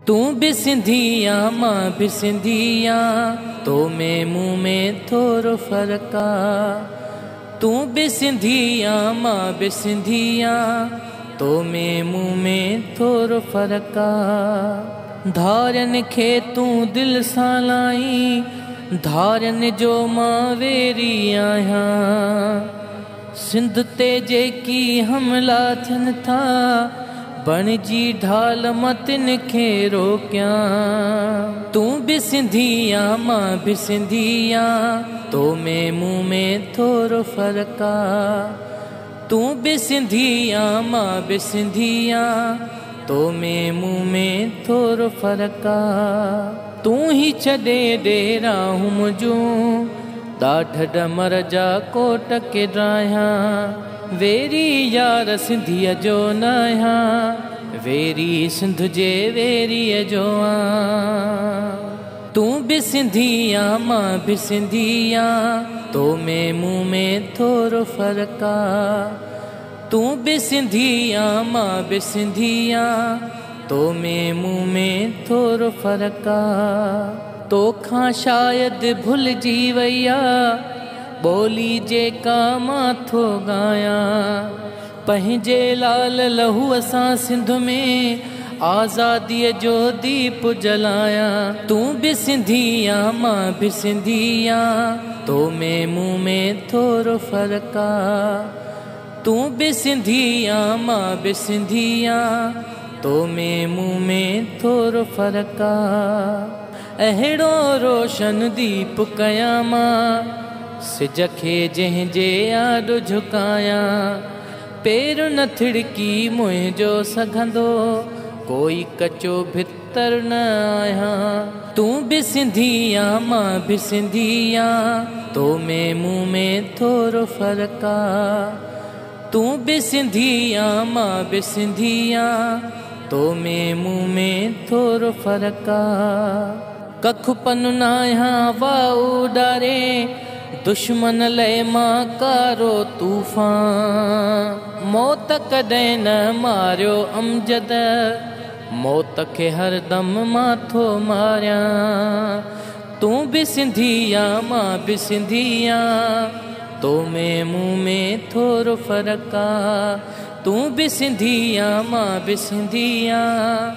तूं बि सिंधी आं, मां बि सिंधी आं, तो में मूं में थोरो फ़र्क़ु आहे। तूं बि सिंधी आं, मां बि सिंधी आं, तो में मूं में थोरो फ़र्क़ु आहे। धारनि खे तूं दिलि सां लाई, धारनि जो मां वेरी आहियां। सिंध ते जेकी हमला थियनि था, बणिजी ढाल मां तिन खे रोकियां। तूं बि सिंधी आं, मां बि सिंधी आं, तो में मूं में थोरो फ़र्क़ु आहे। तूं बि सिंधी आं, मां बि सिंधी आं, तो में मूं में थोरो फ़र्क़ु आहे। तूं ही छॾे ॾे राहूं मुंहिंजूं, ॾाढ ॾमर जा कोट केॾायां। वेरी यार सिंधीअ जो न आहियां, वेरी सिंध जे वेरीअ जो आहियां। तूं बि सिंधी आं, मां बि सिंधी आं, तो में मूं में थोरो फ़र्क़ु आहे। तूं बि सिंधी आं, मां बि सिंधी आं, तो में मूं में थोरो फ़र्क़ु आहे। तोखां शायदि भुलिजी वई आहे ॿोली जेका मां थो ॻायां। पंहिंजे लाल लहूअ सां सिंध में आज़ादीअ जो दीप जलायां। तूं बि सिंधी आं, मां बि सिंधी आं, तो में मूं में थोरो फ़र्क़ु आहे। तूं बि सिंधी आं, मां बि सिंधी आं, तो में मूं में थोरो फ़र्क़ु आहे। अहिड़ो रोशन दीप कयां मां, सिज खे जंहिंजे आॾो झुकायां। पेर न थिड़की मुंहिंजो सघंदो, कोई कचो भितर न आहियां। तूं बि सिंधी आं, मां बि सिंधी आं, तो में मूं में थोरो फ़र्क़ु आहे। तूं बि सिंधी आं, मां बि सिंधी आं, तो में मूं में थोरो फ़र्क़ु आहे। कख पन न आहियां वाऊ ॾारे, दुश्मन लाइ मां कारो तूफ़ान। मौत कॾहिं न मारियो अमजद, मौत खे हरदम मां थो मारियां। तूं बि सिंधी आं, मां बि सिंधी आं, तो में मूं में थोरो फ़र्क़ु आहे। तूं बि सिंधी आं, मां बि सिंधी आं,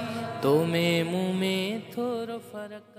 तो में मूं में थोरो फ़र्क़ु।